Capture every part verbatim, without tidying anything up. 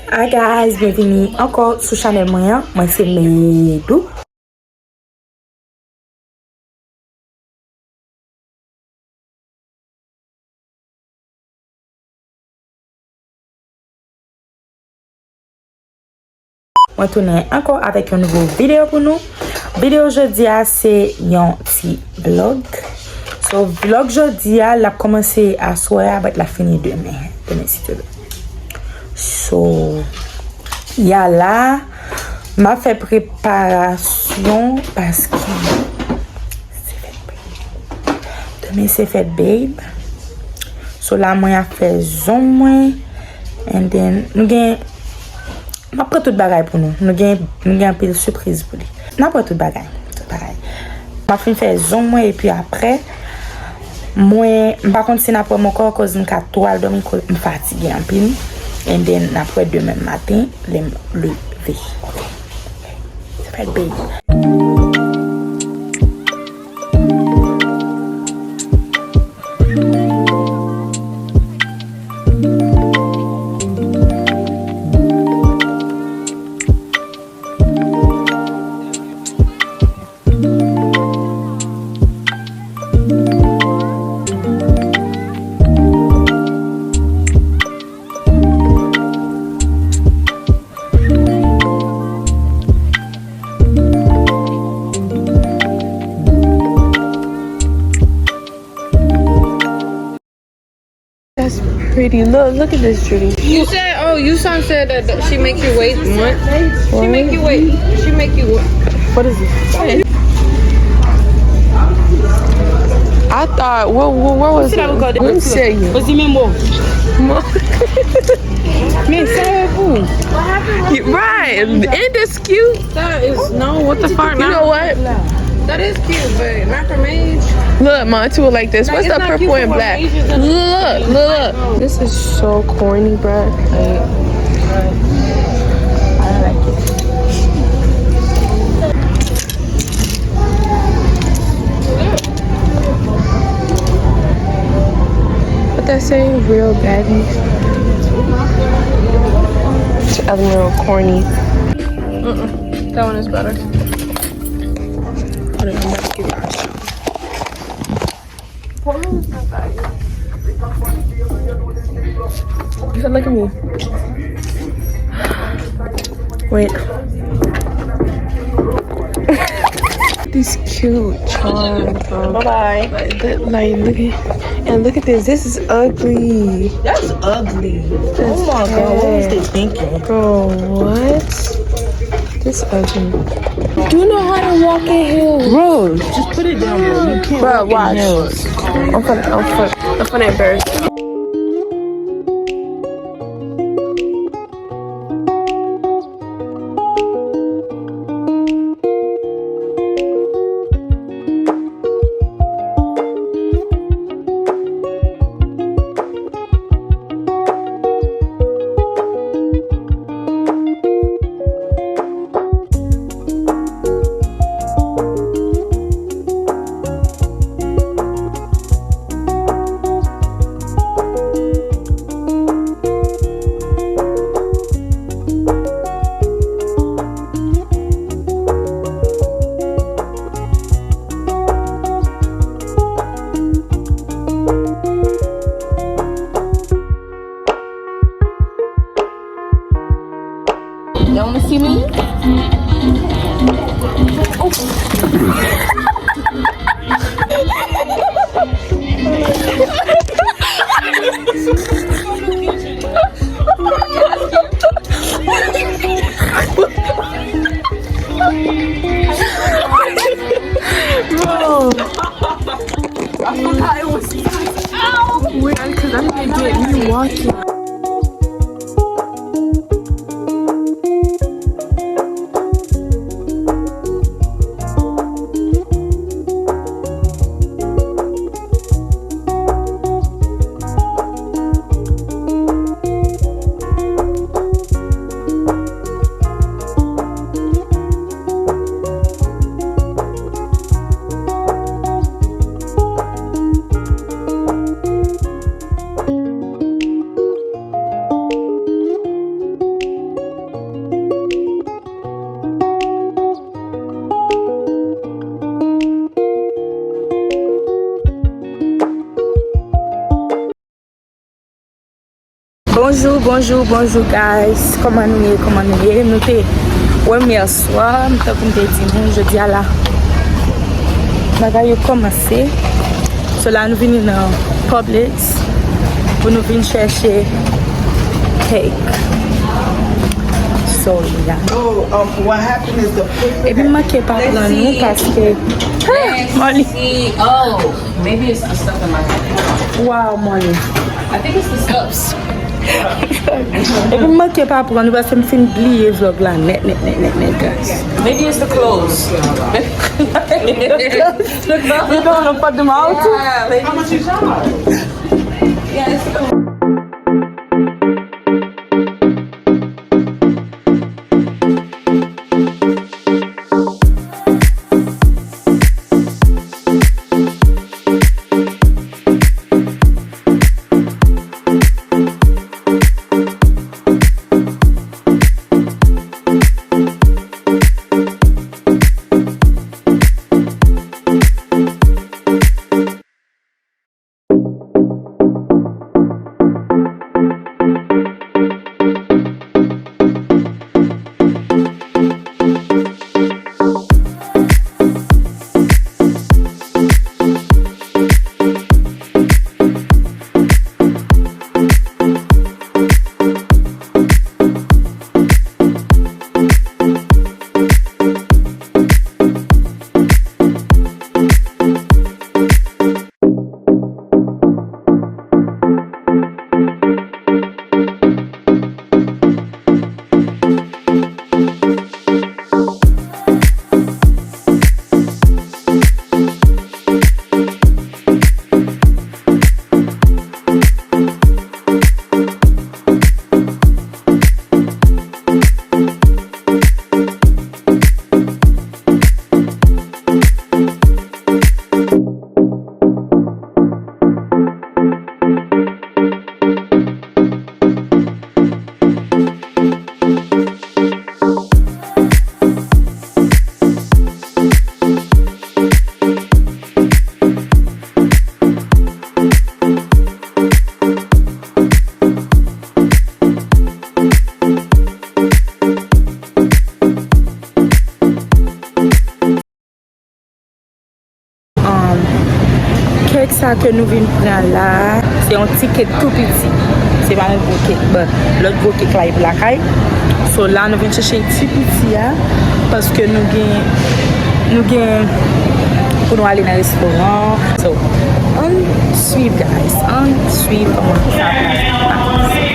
Hi guys, byenvini ankò sou chanèl mwen an. Mwen se Medou. Mwen tounen ankò avèk yon nouvo videyo pou nou. Videyo jodi a se yon ti vlog. So, vlog jodi a, l ap kòmanse aswè a, but l ap fini demen. Demen, si Dye vle. So, ya la, m ap fè preparasyon paske se fèt, babe. Demen se fèt, babe. So, la, mwen ap fè zong mwen. And then, nou gen M ap pran tout bagay pou nou. Nou gen, nou gen anpil sipriz pou li. N ap pran tout bagay. Tout bagay. M ap fin fè zong mwen epi apre, mwen, m pa konn si n ap wè m ankò, koz m ka tou al dòmi, koz m fatige anpil. And then, n ap wè demen maten, lè m leve. Ok. Se fèt, babe. That's pretty. Look, look at this, Judy. You said, oh, you son said that, that she make you wait. What? She make you wait. She make you wait. What is it? I thought, what, what, what was it? Let me see. Mas e mesmo. Right. Ain't this cute? That is, no, what the fuck? You know what? That is cute, but not for my age. Look, mine too, like this. What's the purple and black? Look, look, look. This is so corny, bruh. Like, I like it. What that say? Real baggy. That one real corny. Mm-mm. That one is better. Hold on, I'm about to give it a shot. You said, "Look at me." Wait. This cute charm, bro. Bye bye. Like, that, like, look at, and look at this. This is ugly. That's ugly. Oh my God, what was they thinking? Bro, what? This ugly. Do you know how to walk in heels? Bro, just put it down, bro. You can't walk in heels. I'm finna, I'm finna, I'm finna embarrass you. Y'all wanna see me? Bro. I forgot it was. Ow! Weird, 'cause I'm gonna get me walking. Bonjou, bonjou, guys. Kòman nou ye? Kòman nou ye? Nou te wè m yèswa, m tankou m te di nou, jodi a la bagay yo kòmanse. So la nou vini nan Publix pou nou vin chèche cake. So, yeah. Epi m manke pa pran nou paske, ah, Molly. Maybe it's the stuff in my Wow, Molly. I think it's the stuffs. Epi m manke pa pran nou paske m fin bliye vlog la nèt, nèt, nèt, nèt, nèt, guys. Maybe it's the clothes. The clothes. You don't wanna put them out? Yeah, maybe. How much you charge? Yeah, it's the Um, kèk sa ke nou vin pran la, se yon ti kèk tou piti. Se pa yon gwo kèk, but lòt gwo kèk la e pou lakay. So la nou vin chèche ti piti a, paske nou gen, nou gen pou nou ale nan restoran. So, ann swiv, guys, ann swiv kòman sa ap pase.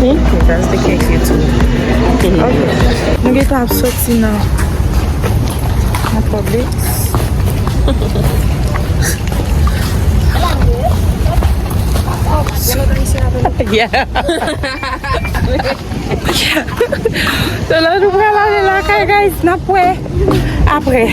Hmm? That's the cake you too. Ok. Nou gentan ap soti nan, nan Publix. Yeah. So la nou pral ale lakay, guys, n ap wè apre.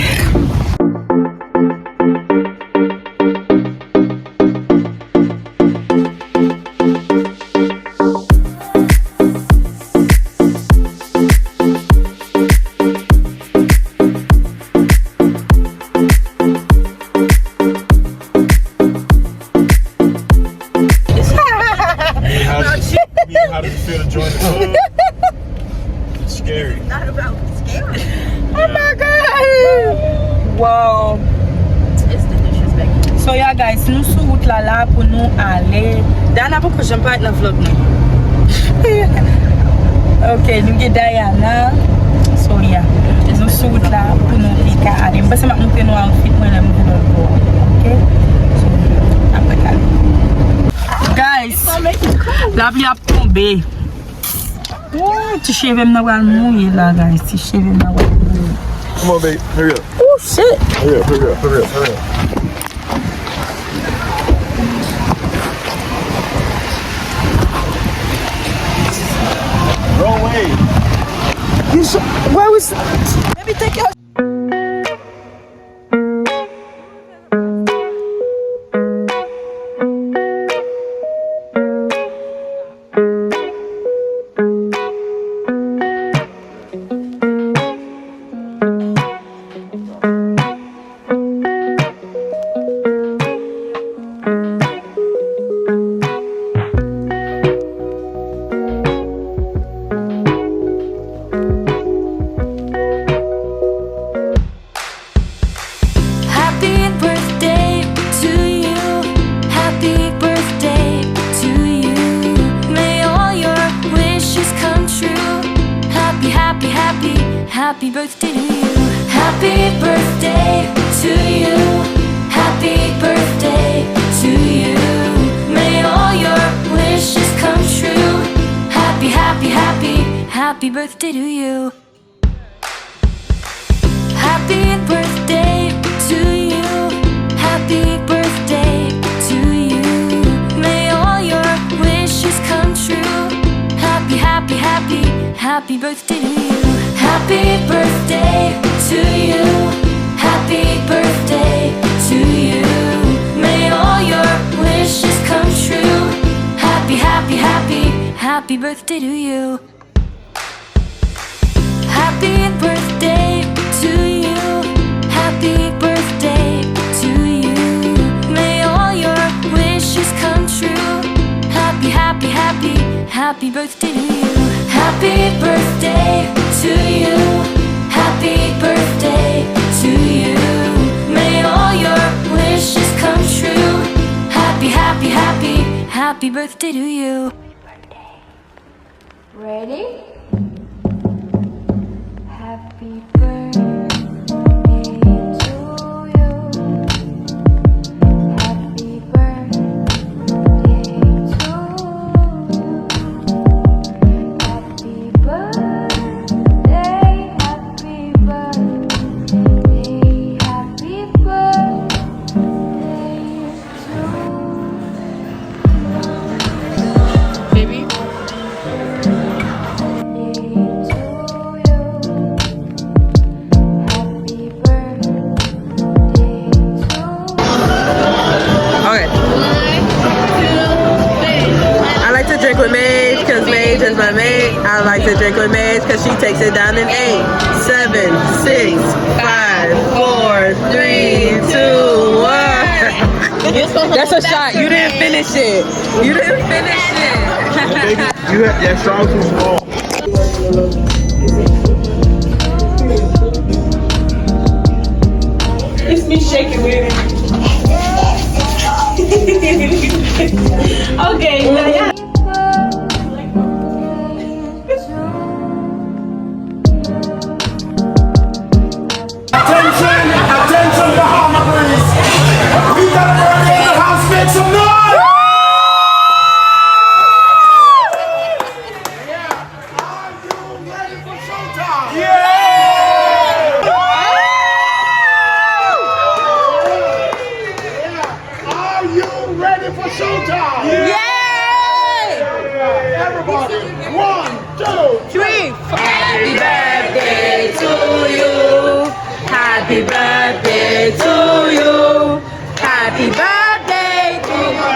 How did, how did it feel to join the club? It's scary. Not about scary. Oh my God! Wow. It's the disrespect. So yeah, guys, nou sou wout la la pou nou ale. Dana poko janm parèt nan vlog mwen. Ok, nou gen Diana. So yeah, nou sou wout la pou nou pika ale. M panse m ap montre nou outfit mwen lè m vin lòt bò. Ok? So, n ap pika ale. Guys, lapli ap tonbe. Ooh, ti cheve m nan pral mouye la, guys. Ti cheve m nan pral mouye. Come on, babe. Hurry up. Oh, shit. Hurry up, hurry up, hurry up, hurry up. No way. You should, where was, baby, take your Happy birthday to you. Happy birthday to you. Happy birthday to you. May all your wishes come true. Happy, happy, happy, happy birthday to you. Happy birthday to you. Happy birthday to you. May all your wishes come true. Happy, happy, happy, happy birthday to you. Happy birthday to you. Happy birthday to you. May all your wishes come true. Happy, happy, happy, happy birthday to you. Happy birthday to you. Happy birthday to you. May all your wishes come true. Happy, happy, happy, happy birthday to you. Happy birthday to you. Happy birthday to you. May all your wishes come true. Happy, happy, happy, happy birthday to you. Ready? Happy birthday to you. Happy birthday to you. Happy birthday, happy birthday, happy birthday. Baby. Okay. I like to drink with Maze because Maze is my mate. I like to drink with Maze because she takes it down in eight, seven, six, five, four, three, two, one. That's a shot. You didn't finish it. You didn't finish it. You had that straw too small. It's me shaking, baby. Okay, now y'all. Attention, attention, Bahama Breeze. We got a birthday in the house, make some noise. Are you ready for showtime? Yeah. Are you ready for showtime? Yay! Everybody, one, two, three. Happy birthday to you. Happy birthday to you. Happy birthday to you.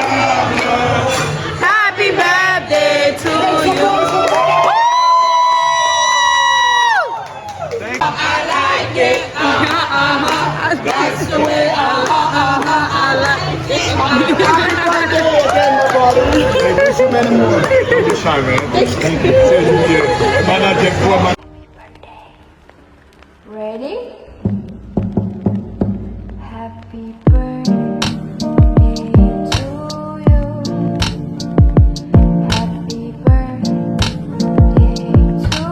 Happy birthday to you. I like it, uh-huh, uh-huh. That's the way, uh-huh, uh-huh, I like it, uh-huh. Hey, there's so many more. Don't be shy, man. Thank you. Thank you. Thank you. Man, I just Ready? Happy birthday to you. Happy birthday to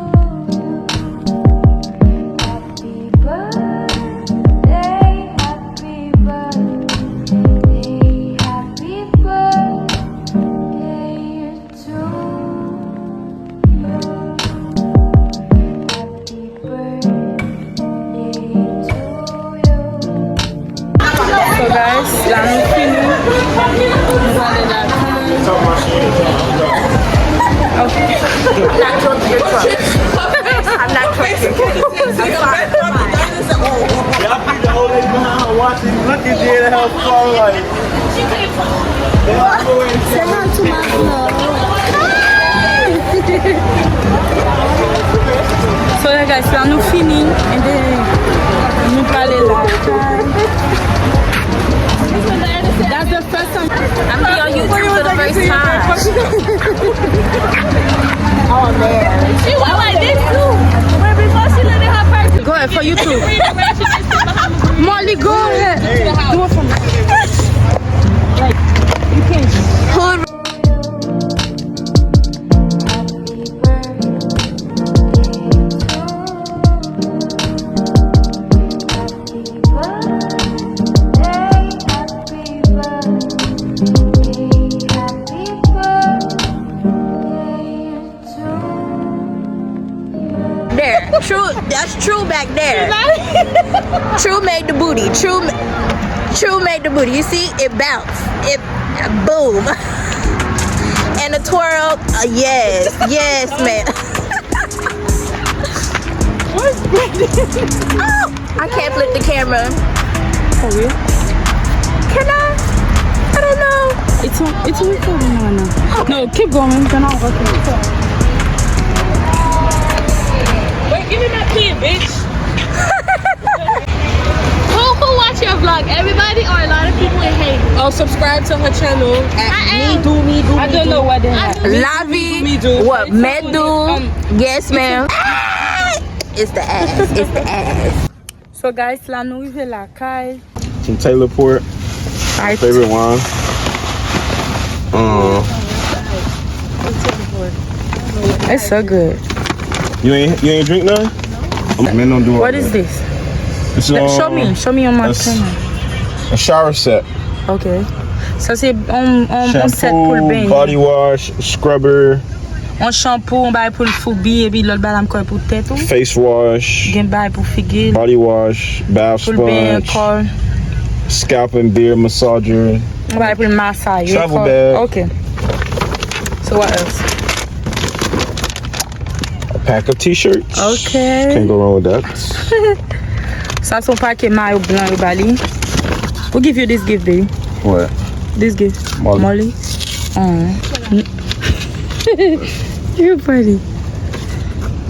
you. Happy birthday, happy birthday, happy birthday. So guys, la nou fini. Nou prale lakay. Ok. I'm not twerking. I'm not twerking. I'm fine. I'm fine. Y'all see the old lady behind her watching? Look at Jada, how far, like, Say hi to my vlog. So yeah, guys, la nou fini. And then nou prale lakay. That's the first time. I'm here on YouTube for the first time. Oh man. She went like this too. When before she lived in her person. Go ahead for YouTube. Molly, go ahead. Do it for me. Like, you can. Hold. True, that's True back there. True made the booty. True, True made the booty. You see, it bounce. It boom. And a twirl. Uh, yes, yes, man. Oh, I can't flip the camera. For real? Can I? I don't know. It's a, it's a recording right now. No, keep going. Then I'll work it. Wait, give me my pen, bitch. Who who watch your vlog? Everybody or a lot of people in hate? Oh, subscribe to her channel at I am. Me do me do. I me don't do. Know what they have. Lavi, me do. What? Medu? Um, yes, ma'am. It's the ass. It's the ass. So guys, la nou rive lakay. Some Taylor port. Alright. Favorite wine. Um, it's so good. You ain't you ain't drink none? Man, don't do all that. What is this? It's, show um, me, show me on my camera. A shower set. Ok. Sa se on, on, on set pou l benyen. Shampoo, body wash, scrubber. On shampoo, on bagay pou l foubi, epi lòt bagay la m kwè pou tèt ou. Face wash. Gen bagay pou figi l. Body wash, bath sponge. Pou l benyen kò l. Scalp and beard massager. On bagay pou l masaje kò l. Travel bag. Ok. So what else? A pack of t-shirts. Ok. Can't go wrong with that. Sa se yon pake mayo blan yo ba li. Who give you this gift, baby? What? This gift. Molly. Molly? Oh. You funny.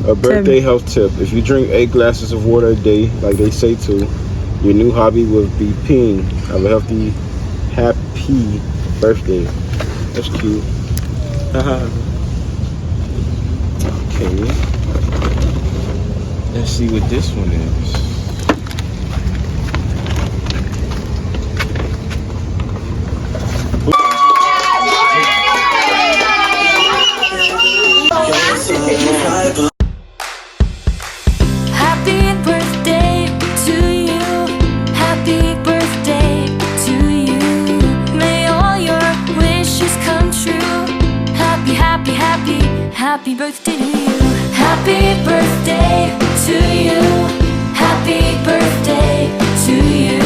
A birthday health tip. If you drink eight glasses of water a day, like they say to, your new hobby will be peeing. Have a healthy, happy birthday. That's cute. Okay. Let's see what this one is. Happy birthday to you. Happy birthday to you. May all your wishes come true. Happy, happy, happy, happy birthday to you. Happy birthday to you. Happy birthday to you.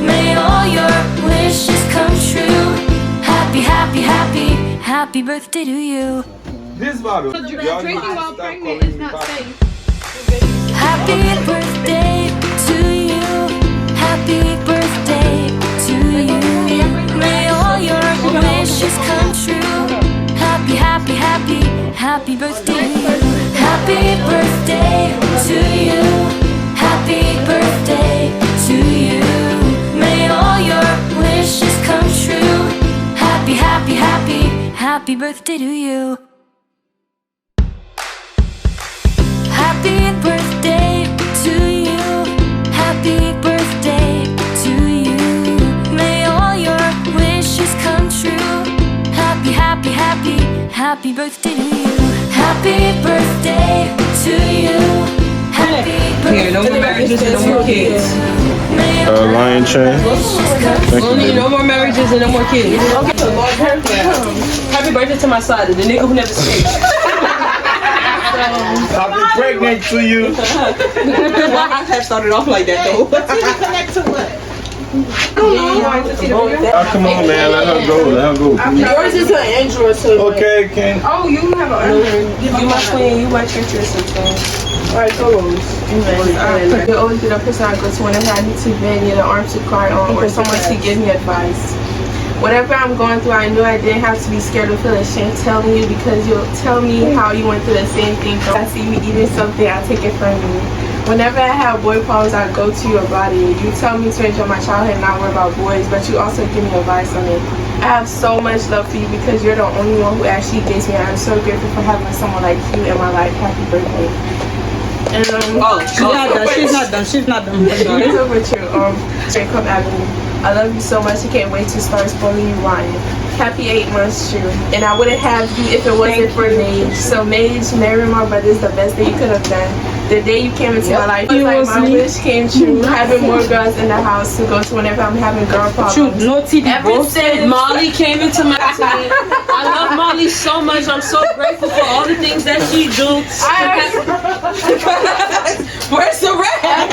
May all your wishes come true. Happy, happy, happy, happy birthday to you. This bottle. Y'all need to stop calling me Papi. Happy birthday to you. Happy birthday to you. May all your wishes come true. Happy, happy, happy, happy birthday to you. Happy birthday to you. Happy birthday to you. May all your wishes come true. Happy, happy, happy, happy birthday to you. Happy birthday to you. Happy birthday to you. May all your wishes come true. Happy, happy, happy, happy birthday to you. Happy birthday to you. Happy birthday. Here, no more marriages and no more kids. May all your wishes come true. Only no more marriages and no more kids. Okay. Happy birthday to my son, the nigga who never sleeps. Happy pregnant to you. Why I have started off like that though? But to connect to what? I don't know. Ah, come on, man. Let her go. Let her go. Yours is an Android, so. Okay, Ken. Oh, you have an Android. You my queen. You my church or something. All right, go on. Amen. Um, you always be the person I go to whenever I need to vent, need an arm to cry on, or someone to give me advice. Whatever I'm going through, I know I didn't have to be scared or feel ashamed telling you because you'll tell me how you went through the same thing. I see you eating something, I take it from you. Whenever I have boy problems, I go to you about it. You tell me to enjoy my childhood and not worry about boys, but you also give me advice on it. I have so much love for you because you're the only one who actually gets me. I'm so grateful for having someone like you in my life. Happy birthday. And, um, oh, she's not done. She's not done. She's not done. It's over with you. Um, Jacob Avenue. I love you so much. I can't wait to start spoiling you rotten. Happy eight months, True. And I wouldn't have you if it wasn't for Mage. So Mage, marrying my brother is the best thing you could have done. The day you came into my life, it was like my wish came true. Having more girls in the house to go to whenever I'm having girl problems. Ever since Molly came into my life, I love Molly so much. I'm so grateful for all the things that she do. Where's the rap?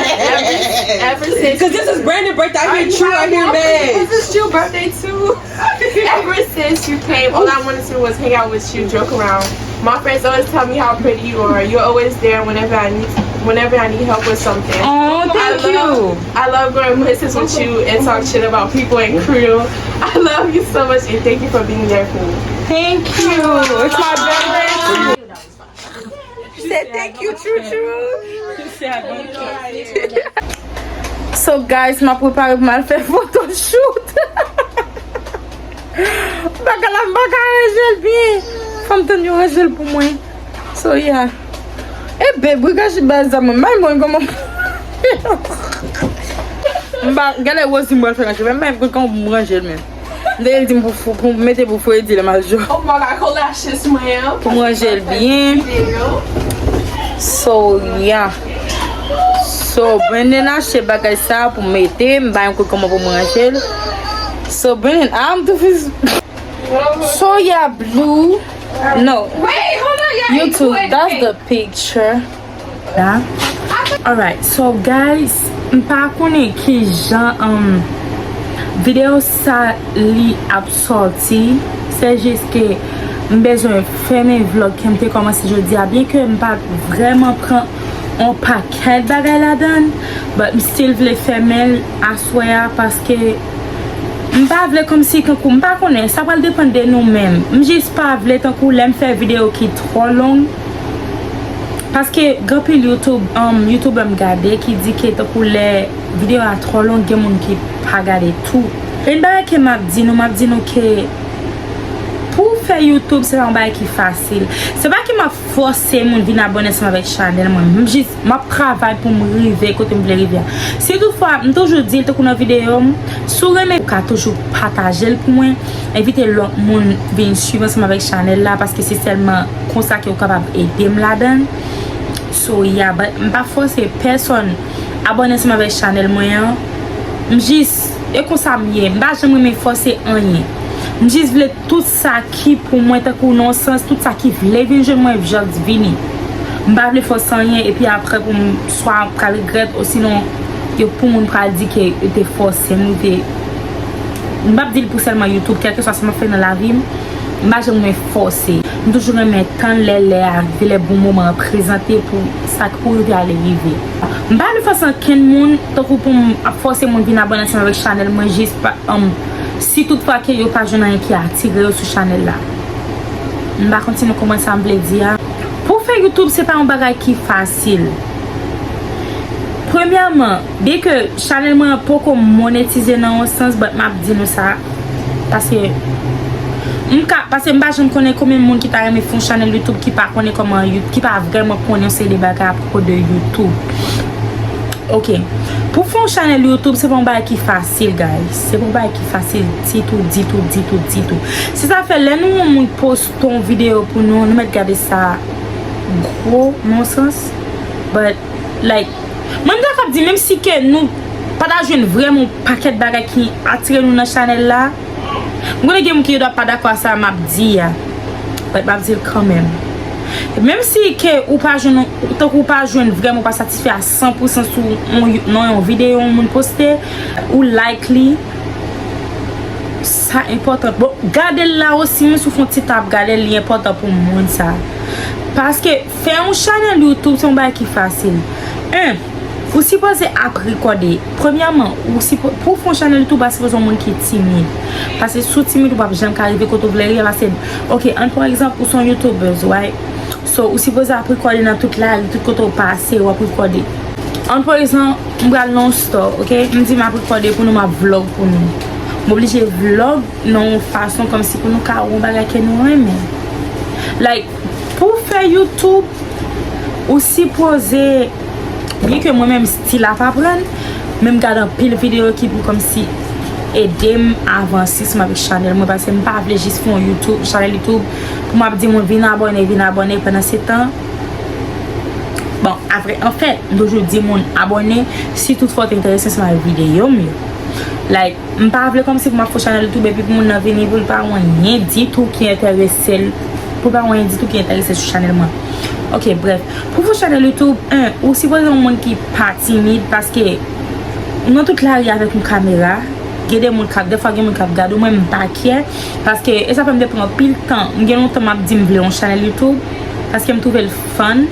Ever since, because this is Brandon birthday. I hear true, I hear bad. This is your birthday too. Ever since you came, all I wanted to do was hang out with you, joke around. My friends always tell me how pretty you are. You're always there whenever I need, whenever I need help with something. Oh, thank you. I love going places with you and talk shit about people and crew. I love you so much and thank you for being there for me. Thank you. It's my birthday too. She said thank you, chouchou. So guys, m ap prepare pou m al fè photoshoot. Bagay la m pa ka ranje l byen. Fò m tann yo ranje l pou mwen. So yeah. E beb, regache baz a mwen. May mwen kòman. M pa gade Rosie m pral fè ranje, men may mwen kòman pou m ranje l menm. M te di m pou fou, pou m mete pou fredi lè m al jwe. Oh my God, ko laches mwen an. Pou m ranje l byen. So yeah. So Brandon achte bagay sa pou m mete, m pa yon kout kòman pou m ranje l. So Brandon, I'm too fizz. So yeah, blue. No. Wait, hold on, yeah, YouTube, that's the picture. Alright, so guys, m pa konnen ki jan um, videyo sa li ap sòti. Se jis ke m bezwen fèmen vlog ke m te kòmanse jodi a, byen ke m pa vrèman pran yon pakèt bagay ladan l, but m still vle fèmen l aswè a paske m pa vle kòmsi tankou m pa konnen, sa pral depann de nou menm. M jis pa vle tankou lè m fè videyo ki twò long. Paske gen anpil YouTube, um, YouTuber m gade ki di ke tankou lè videyo a twò long, gen moun ki pa gade tou. E yon bagay ke m ap di nou, m ap di nou ke pou w fè YouTube, se pa yon bagay ki fasil. Se pa ke m ap fòse moun vin abòne ansanm avèk chanèl mwen. M jis, m ap travay pou m rive kote m vle rive a. Si toutfwa, m toujou di l tankou nan videyo m, si w renmen, ou ka toujou pataje l pou mwen. Envite lòt moun vin swiv ansanm avèk chanèl la, paske se sèlman konsa ke w kapab ede m ladan l. So, yeah, but m pa fòse pèsonn abòne ansanm avèk chanèl mwen an. M jis, e konsa m ye. M pa janm renmen fòse anyen. M jis vle tout sa ki pou mwen, tankou nan yon sans, tout sa ki vle vin jwenn mwen, just vini. M pa vle fòse anyen, epi apre pou m swa pral regrèt, osinon yo pou moun pral di ke yo te fòse m, yo te M p ap di l pou sèlman YouTube, kèlkeswa sa m ap fè nan lavi m, m pa janm renmen fòse. M toujou renmen tann lè lè a rive, lè bon moman an prezante pou sa k pou rive a li rive. M pa vle fòse ankenn moun, tankou pou m ap fòse moun vin abòne ansanm avèk chanèl mwen jis pa, um, si toutfwa ke yo pa jwenn anyen ki atire yo sou chanèl la. M pa konn si nou konprann sa m vle di a. Pou fè YouTube, se pa yon bagay ki fasil. Premyèman, byen ke chanèl mwen an poko monetize nan yon sans, but m ap di nou sa, paske m ka, paske m pa janm konnen konbyen moun ki ta renmen fè yon chanèl YouTube ki pa konnen kòman You-, ki pa vrèman konnen yon seri de bagay apwopo de YouTube. Ok. Pou fè yon chanèl YouTube, se pa yon bagay ki fasil, guys. Se pa yon bagay ki fasil ditou, ditou, ditou, ditou. Se sa fè, lè nou wè yon moun poste yon videyo pou nou, nou mèt gade sa gwo, nan yon sans. But, like, mwen, m ta kab di, menm si ke nou pa ta jwenn vrèman yon pakèt bagay ki atire nou nan chanèl la, m konnen gen moun ki ta pa dakò a sa m ap di a. But m ap di l kanmenm. Menm si ke ou pa jwenn, tankou ou pa jwenn vrèman, ou pa satisfè a san pou san sou yon, nan yon videyo yon moun poste, ou like li, sa enpòtan. Bon, gade l la osi, menm si w fè yon ti tap gade l, li enpòtan pou moun sa. Paske fè yon chanèl YouTube, se yon bagay ki fasil. En, ou sipoze ap rekòde. Premyèman, ou sipo-, pou w fè yon chanèl YouTube, ou pa sipoze yon moun ki timid. Paske si w timid, ou p ap janm ka rive kote w vle rive. Paske, ok, ann pran egzanp, ou se yon YouTubers, right? So, ou sipoze ap rekòde nan tout lari, tout kote w pase, w ap rekòde. Ann pran egzanp, m pral nan yon store, ok? M di m ap rekòde pou nou, m ap vlog pou nou. M oblije vlog nan yon fason kòmsi pou nou ka wè yon bagay ke nou renmen. Like, pou w fè YouTube, ou sipoze, byen ke mwen menm still ap aprann, men m gade anpil videyo ki pou kòmsi ede m avanse ansanm avèk chanèl mwen, paske m pa vle jis fè yon YouTube, chanèl YouTube, pou m ap di moun vin abòne, vin abòne, pandan se tan, Bon, apre, anfèt, m toujou di moun abòne si toutfwa w te enterese ansanm avèk videyo m yo. Like, m pa vle kòmsi pou m ap fè chanèl YouTube epi pou moun nan vini pou l pa wè anyen ditou ki enterese l, pou l pa wè anyen ditou ki enterese sou chanèl mwen. Ok, brèf. Pou fè chanèl YouTube, en, ou sipoze yon moun ki pa timid paske nan tout lari avèk yon kamera, gen de moun k ap, defwa gen moun k ap gade w, mwen m pa kyè, paske e sa fè m te pran anpil tan, m gen lontan m ap di m vle yon chanèl YouTube, paske m twouve l fun,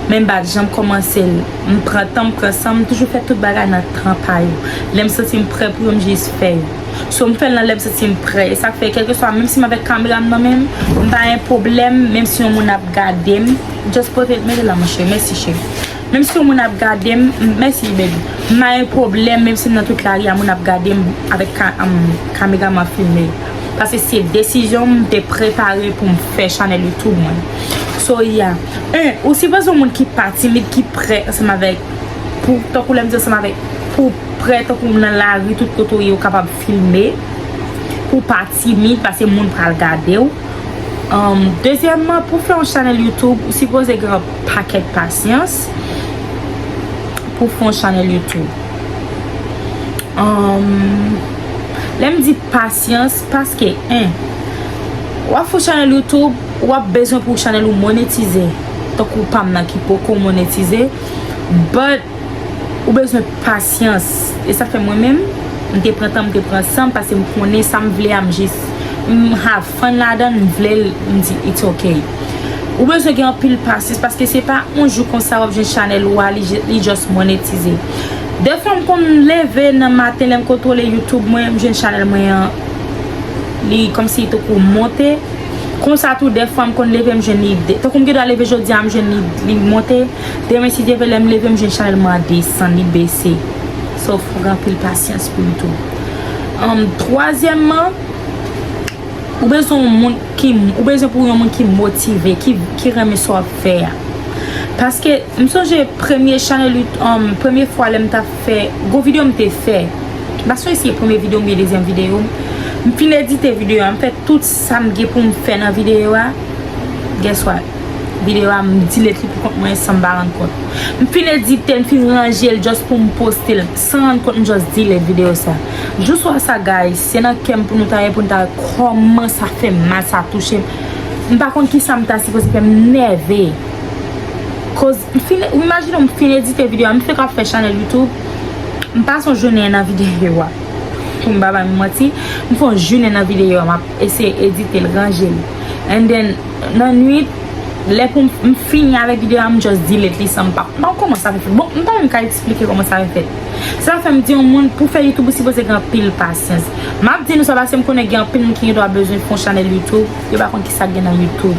men m pa t janm kòmanse l. M pran tan, m pran san, m toujou fè tout bagay nan tan pa yo. Lè m santi m prè pou yo, m jis fè yo. So, m fè l nan lè m santi m prè. E sa k fè, kèlkeswa, menm si m avèk kamera m nan men m, m pa gen pwoblèm, menm si yon moun ap gade m, just pote, mete la, monchè, mèsi, cheri. Menm si yon moun ap gade m, m- mèsi, baby. M pa gen pwoblèm, menm si m nan tout lari a, moun ap gade m avèk ka, um, kamera m ap filme. Paske se desizyon m te prepare pou m fè chanèl YouTube mwen. So, yeah. En, ou sipoze yon moun ki pa timid, ki prè ansanm avèk, pou, tankou lè m di ansanm avèk, pou prè, tankou nan lari, tout kote w ye, ou kapab filme, pou pa timid, paske moun pral gade w. Um, dezyèmman, pou fè yon chanèl YouTube, ou sipoze gen yon pakèt pasyans pou fè yon chanèl YouTube. Um, lè m di pasyans, paske, en, w ap fè yon chanèl YouTube, w ap bezwen pou chanèl ou monetize. Tankou pa m nan ki poko monetize, but ou bezwen pasyans. E sa fè mwen menm, m te pran tan, m te pran san m, paske m konnen sa m vle a, m jis, m have fun ladan l, m vle l, m di, it's ok. Ou bezwen gen anpil pasyans, paske se pa yon jou konsa w ap jwenn chanèl ou a, li, je- li just monetize. Defwa, m konn leve nan maten, lè m kontwole YouTube mwen, m jwenn chanèl mwen an, li kòmsi tankou monte. Konsa tou, defwa, m konn leve, m jwenn li de- tankou m gen dwa leve jodi a, m jwenn li, li monte. Demen, si Dye vle, lè m leve, m jwenn chanèl mwen an desann, li bese. So, fò gen anpil pasyans pou YouTube. Um, twazyèmman, ou bezwen yon moun ki, ou bezwen pou yon moun ki motive, ki, ki renmen sa w ap fè a. Paske, m sonje premye chanèl, um, premye fwa lè m t ap fè, gwo videyo m te fè, m pa sonje si se premye videyo m oubyen dezyèm videyo m, m fin edite videyo a, m fè tout sa m gen pou m fè nan videyo a, guess what? Videyo a, m delete li pou kont mwen san m pa rann kont. M fin edite l, m fin ranje l just pou m poste l. San rann kont, m just delete videyo sa. Jou swa sa, guys, se nan kè m pou nou ta ye, pou nou ta wè kòman sa fè m mal, sa touche m. M pa konn kisa m ta sipoze fè, m nève. Koz, m fin, ou imajine w, m fin edite videyo a, m fenk ap fè chanèl YouTube. M pase yon jounen nan videyo a. Pou m pa ba nou manti, m fè yon jounen nan videyo a, m ap eseye edite l, ranje l. And then, nan nwit, lè pou m, m fini avèk videyo a, m just delete li san m pa, m pa konn kòman sa fè fèt. Bon, m pa menm ka eksplike kòman sa fè fèt. Sa fè m di yon moun, pou fè YouTube, ou sipoze gen anpil pasyans. M ap di nou sa paske m konnen gen anpil moun ki gen dwa bezwen fè yon chanèl YouTube, yo pa konn kisa k gen nan YouTube.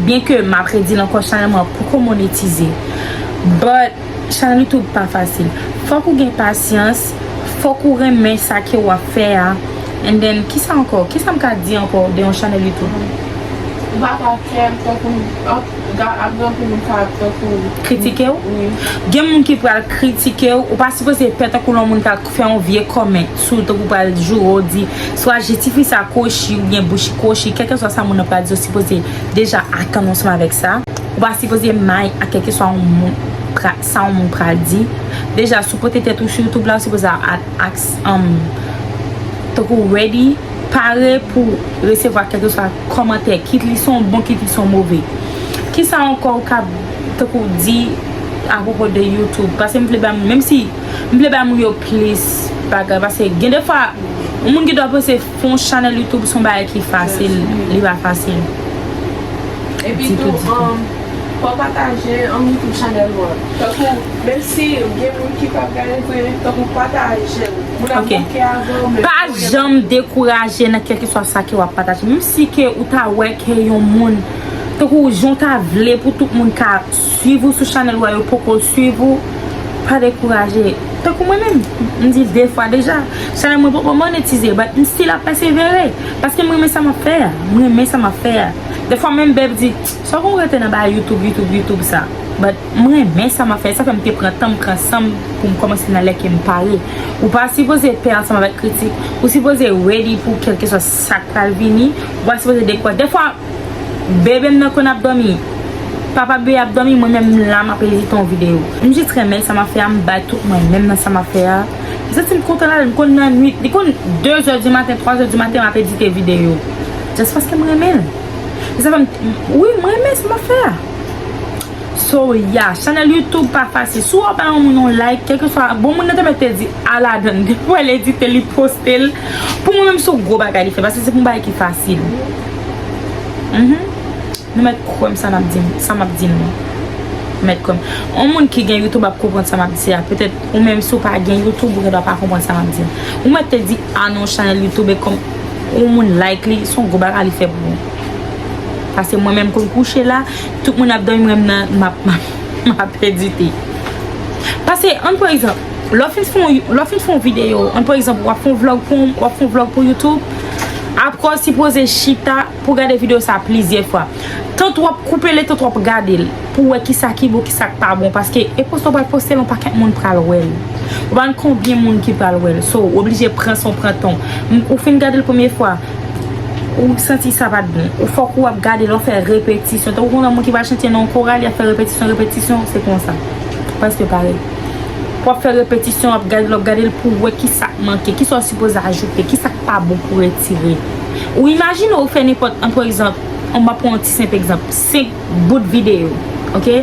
Byenke m ap redi l ankò, chanèl mwen poko monetize. But, chanèl YouTube pa fasil. Fòk ou gen pasyans, fòk ou renmen sa ke w ap fè a. And then, kisa ankò? Kisa m ka di ankò de yon chanèl YouTube? Ou pa ka fè tankou, ap gen anpil moun ka tankou kritike w? Wi. Gen moun ki pral kritike w, ou pa sipoze pè tankou lè yon moun ta fè yon vye comment sou, tankou pral joure w, di swa je ti fi sa kwochi oubyen bouch kwochi, kèlkeswa sa moun nan pral di, w sipoze deja atann ansanm avèk sa. Ou pa sipoze may ak kèlkeswa yon moun pra- sa yon moun pral di. Deja, si w pote tèt ou sou YouTube la, ou sipoze a- a- ask, um, tankou ready, pare pou resevwa kèlkeswa kòmantè, kit li se yon bon, kit li se yon move. Kisa ankò ou ka, tankou, di apwopo de YouTube? Paske m vle ba moun, menm si m vle ba moun yo plis bagay, paske gen de fwa, yon moun ki dwe panse fè yon chanèl YouTube se yon bagay ki fasil, li pa fasil. Epi tou, um, fò w pataje, um, YouTube chanèl ou an. Tankou, menm si gen moun ki p ap gade vre, tankou pataje l. Moun ap bouke avè w, men pa janm dekouraje nan kèlkeswa sa ke w ap pataje. Menm si ke ou ta wè ke yon moun, tankou jan w ta vle pou tout moun ka swiv ou sou chanèl ou a, yo poko swiv ou, pa dekouraje. Tankou mwen menm, m di l de fwa deja, chanèl mwen poko monetize, but m still ap pèsevere. Paske m renmen sa m ap fè a. M renmen sa m ap fè a. Defwa menm Beb di, sa w konn rete nan bagay YouTube, YouTube, YouTube sa. But m renmen sa m ap fè. Sa fè m te pran tan, m pran san m pou m kòmanse nan lè ke m pare. Ou pa sipoze pè ansanm avèk kritik. Ou sipoze ready pou kèlkeswa sa k pral vini. Ou pa sipoze dekouraje. Defwa, bebe m nan konn ap dòmi. Papa bebe ap dòmi, mwen menm m la m ap edite yon videyo. M jis renmen sa m ap fè a, m bay tout mwen menm nan sa m ap fè a. M santi m kontan ladan l, m konn nan nwit, li konn de zè di maten, twa zè di maten m ap edite videyo. Just paske m renmen l. E sa fè m, wi, m renmen sa m ap fè a. So, yeah, chanèl YouTube pa fasil. Si w ap bay yon moun yon like, kèlkeswa, bon, moun nan te mèt te di, "Al ladan l." Depi w wè l edite, li poste l. Pou mwen menm, se yon gwo bagay li fè, paske se pou yon bagay ki fasil. Mhm. Nou mèt kwè m sa n ap di m, sa m ap di nou. Nou mèt kwè m. Yon moun ki gen YouTube ap konprann sa m ap di a. Petèt, ou menm, si w pa gen YouTube, ou gendwa pa konprann sa m ap di. Ou mèt te di, "A non, chanèl YouTube, e kòm yon moun like li, se yon gwo bagay li fè pou ou." Paske mwen menm, konn kouche la, tout moun ap dòmi, mwen menm nan, m ap, m ap, m ap edite. Paske, ann pran egzanp, lè w fin fè yon, lè w fin fè yon videyo, ann pran egzanp, w ap fè yon vlog pou, w ap fè yon vlog pou YouTube, apre w sipoze chita pou w gade videyo sa plizyè fwa. Tanto w ap koupe l, tanto w ap gade l, pou w wè kisa ki bon, kisa k pa bon, paske e poste w pral poste l, yon pakèt moun pral wè l. Ou pa konn konbyen moun ki pral wè l. So, w oblije pran san w pran tan w. M, ou fin gade l premye fwa, ou santi sa pa t bon. Ou fòk ou ap gade l, w ap fè repetisyon. Tankou konn moun ki pral chante nan yon koral, y ap fè repetisyon, repetisyon, se konsa. Prèske parèy. W ap fè repetisyon, w ap gade l, w ap gade l pou w wè kisa k manke, kisa w sipoze ajoute, kisa k pa bon pou retire. Ou imajine w fè nenpòt, an, pa egzanp, an, m ap pran yon ti senp egzanp, senk bout videyo, oke?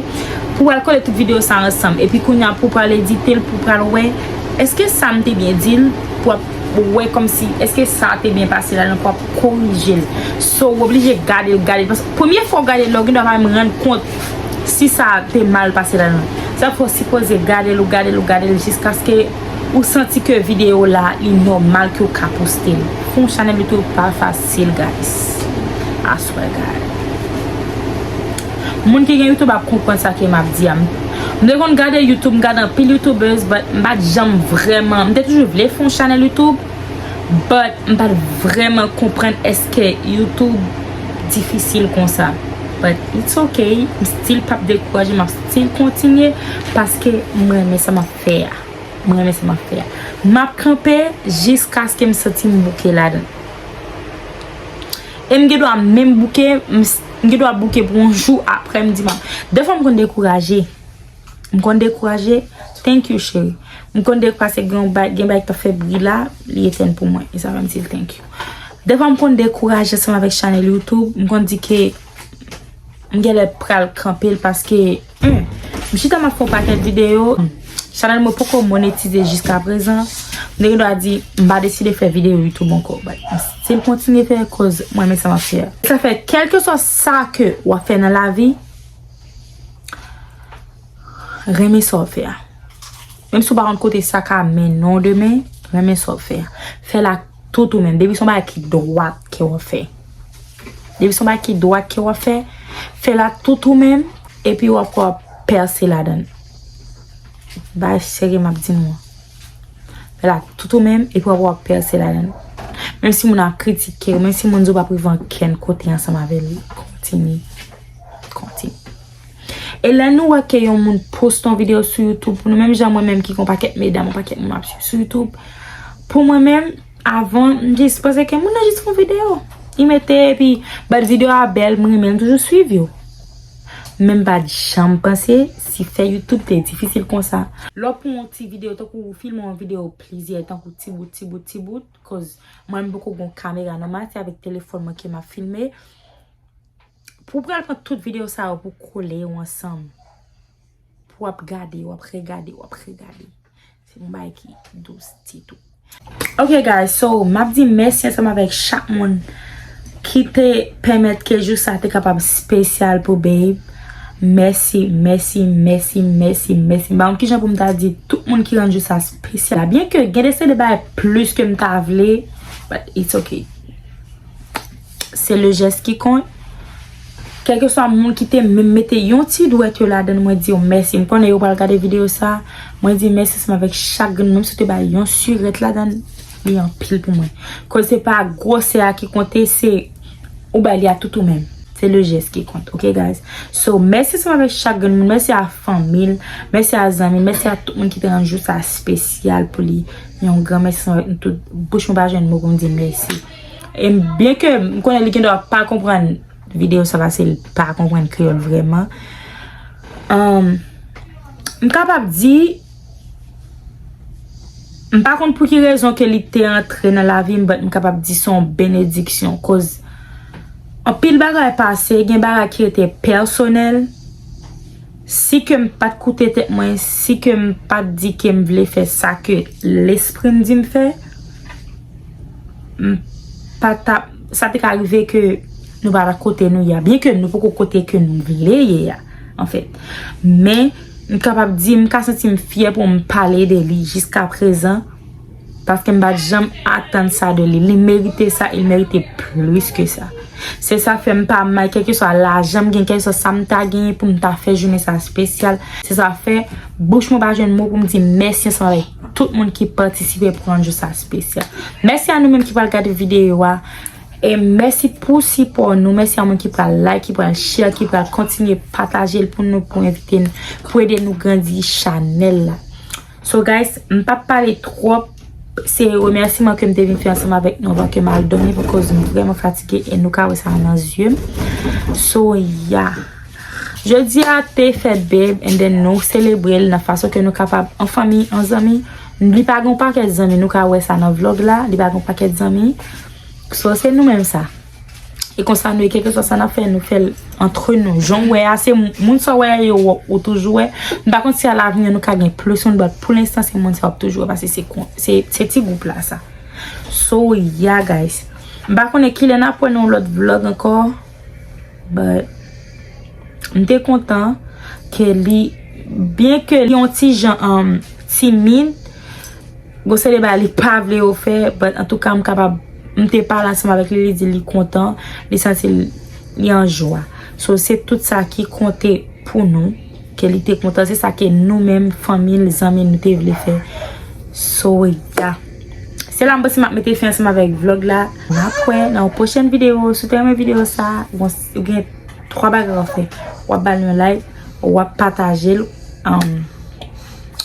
Pou w al kole tout videyo sa ansanm, epi kounye a pou w pral edite l, pou w pral wè, èske sa m te byen di l, pou w ap wè kòmsi, èske sa te byen pase ladan l, pou w ap korije l. So, w oblije gade l, gade l. Paske premye fwa w gade l la, ou gendwa pa menm rann kont si sa te mal pase ladan l. Sa fè w sipoze gade l, ou gade l, ou gade l, jiskaske ou santi ke videyo la, li nòmal ke w ka poste l. Fè yon chanèl YouTube pa fasil, guys. I swear, guys. Moun ki gen YouTube ap konprann sa ke m ap di a. M, m te konn gade YouTube, m gade anpil YouTubers, but m pa t janm vrèman, m te toujou vle fè yon chanèl YouTube, but m pa t vrèman konprann èske YouTube difisil konsa. But it's okay, m still p ap dekouraje, m ap still kontinye, paske m renmen sa m ap fè a. M renmen sa m ap fè a. M ap kanpe jiskaske m santi m bouke ladan l. E m gen dwa menm bouke, m s-, m gen dwa bouke pou yon jou apre, m di m ap. Defwa m konn dekouraje. M konn dekouraje. Thank you, cheri. M konn dekouraje, gen yon bay, gen bay ki t ap fè bri la, li etèn pou mwen. E sa fè m di l thank you. Defwa m konn dekouraje ansanm avèk chanèl YouTube. M konn di ke m genlè pral kanpe l paske, hmm, m chita m ap fè yon pakèt videyo. Chanèl mwen poko monetize jiskaprezan. M te gen dwa di, m pa deside fè videyo YouTube ankò. But m still kontinye fè koz mwen renmen sa m ap fè a. Sa fè, kèlkeswa sa ke w ap fè nan lavi, renmen sa w ap fè a. Menm si w pa konn kote sa ka mennen w demen, renmen sa w ap fè a. Fè l ak tout ou menm. Depi se yon bagay ki dwat ke w ap fè. Depi se yon bagay ki dwat ke w ap fè, fè l ak tout ou menm, epi w ap, w ap pèse ladan l. Bagay serye m ap di nou an. Fè l ak tout ou menm, epi w ap, w ap pèse ladan l. Menm si moun ap kritike w, menm si moun di w p ap rive ankenn kote ansanm avè l, kontinye. Kontinye. E lè nou wè ke yon moun poste yon videyo sou YouTube, pou nou menm jan mwen menm ki gen yon pakèt medam, yon pakèt moun m ap swiv sou YouTube, pou mwen menm, avan, m jis panse ke moun nan jis fè yon videyo. Li mete, epi, but videyo a bèl, m renmen l, m toujou swiv yo. Men m pa t janm panse si fè YouTube te difisil konsa. Lè w pran yon ti videyo, tankou w filme yon videyo plizyè, tankou ti bout, ti bout, ti bout, koz mwen m poko gen yon kamera nan men, se avèk telefòn mwen ke m ap filme. Pou w pral pran tout videyo sa yo pou w kole yo ansanm. Pou w ap gade, w ap regade, w ap regade. Se yon bagay ki dous ti tou. Ok, guys, so, m ap di mèsi ansanm avèk chak moun ki te pèmèt ke jou sa te kapab espesyal pou Babe. Mèsi, mèsi, mèsi, mèsi, mèsi. M pa konn kijan pou m ta di tout moun ki rann jou sa espesyal la. Byenke gen de se de bagay plis ke m ta vle, but it's ok. Se le jès ki kont. Kèlkeswa moun ki te menm mete yon ti dwèt yo ladan l, mwen di yo mèsi. M konnen yo pral gade videyo sa. Mwen di mèsi ansanm avèk chak grenn moun. Menm si w te bay yon sirèt ladan l, li anpil pou mwen. Koz se pa gwosè a ki konte, se ou bay li a tout ou menm. Se le jès ki kont, ok, guys? So, mèsi ansanm avèk chak grenn moun. Mèsi a fanmi l, mèsi a zanmi l, mèsi a tout moun ki te rann jou sa espesyal pou li. Yon gran mèsi ansanm avèk nou tout. Bouch mwen pa jwenn mo pou m di mèsi. E byenke m konnen li gendwa pa konprann videyo sa, paske l pa konprann kreyòl vrèman. Um, m kapab di, m pa konn pou ki rezon ke li te antre nan lavi m, but m kapab di se yon benediksyon. Koz anpil bagay pase, gen bagay ki rete pèsonèl. Si ke m pa t koute tèt mwen, si ke m pa t di ke m vle fè sa ke lespri m di m fè, m pa t ap, sa te ka rive ke nou pa t ap kote nou ye a. Byen ke nou poko kote ke nou vle ye a, anfèt. Men, m kapab di, m ka santi m fyè pou m pale de li jiska prezan. Paske m pa t janm atann sa de li. Li merite sa, il merite plis ke sa. Se sa fè m pa may, kèlkeswa lajan m gen, kèlkeswa sa m ta genyen pou m ta fè jounen sa espesyal. Se sa fè, bouch mwen pa jwenn mo pou m di mèsi ansanm avèk tout moun ki patisipe pou rann jou sa espesyal. Mèsi a nou menm ki pral gade videyo a. E mèsi pou sipò nou. Mèsi a moun ki pral like, ki pral share, ki pral kontinye pataje l pou nou, pou envite n, pou ede nou grandi chanèl la. So guys, m p ap pale twòp. Se remèsiman ke m te vin fè ansanm avèk nou anvan ke m al dòmi, akoz m vrèman fatige e nou ka wè sa nan zye m. So, yeah. Jodi a te fèt, babe, and then nou selebre l nan fason ke nou kapab, an fanmi, an zanmi. Li pa gen yon pakèt zanmi, nou ka wè sa nan vlog la, li pa gen yon pakèt zanmi. So, se nou menm sa. E konsa nou ye, kèlkeswa sa n ap fè, nou fè l antre nou. Jan w wè a, se moun sa w wè a yo, ou toujou wè. M pa konn si alavni nou ka gen plis moun, but pou lenstan se moun sa w ap toujou wè, paske se, se, se ti gwoup la sa. So, yeah, guys. M pa konnen kilè n ap wè nan yon lòt vlog ankò, but m te kontan ke li, byen ke li yon ti jan, um, timid, gon seri de bagay li pa vle yo fè, but antouka m kapab, m te pale ansanm avèk li, li di li kontan, li santi li an jwa. So, se tout sa ki konte pou nou, ke li te kontan, se sa ke nou menm, fanmi l, zanmi l, nou te vle fè. So, yeah. Se la m panse m ap mete fen ansanm avèk vlog la. N ap wè nan yon pwochèn videyo. Si w te renmen videyo sa, ou gen twa bagay w ap fè. W ap ba l yon like, w ap pataje l, um,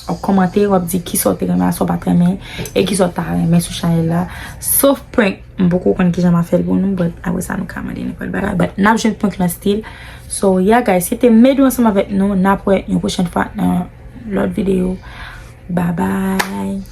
w ap kòmante, w ap di kisa w te renmen, sa w pa t renmen, e kisa w ta renmen sou chanèl la. Sof prank, m poko konn kijan m ap fè l pou nou, but apre sa nou ka mande nenpòt bagay. But n ap jwenn prank lan still. So, yeah, guys, se te Medou ansanm avèk nou. N ap wè yon pwochèn fwa nan lòt videyo. Bye bye.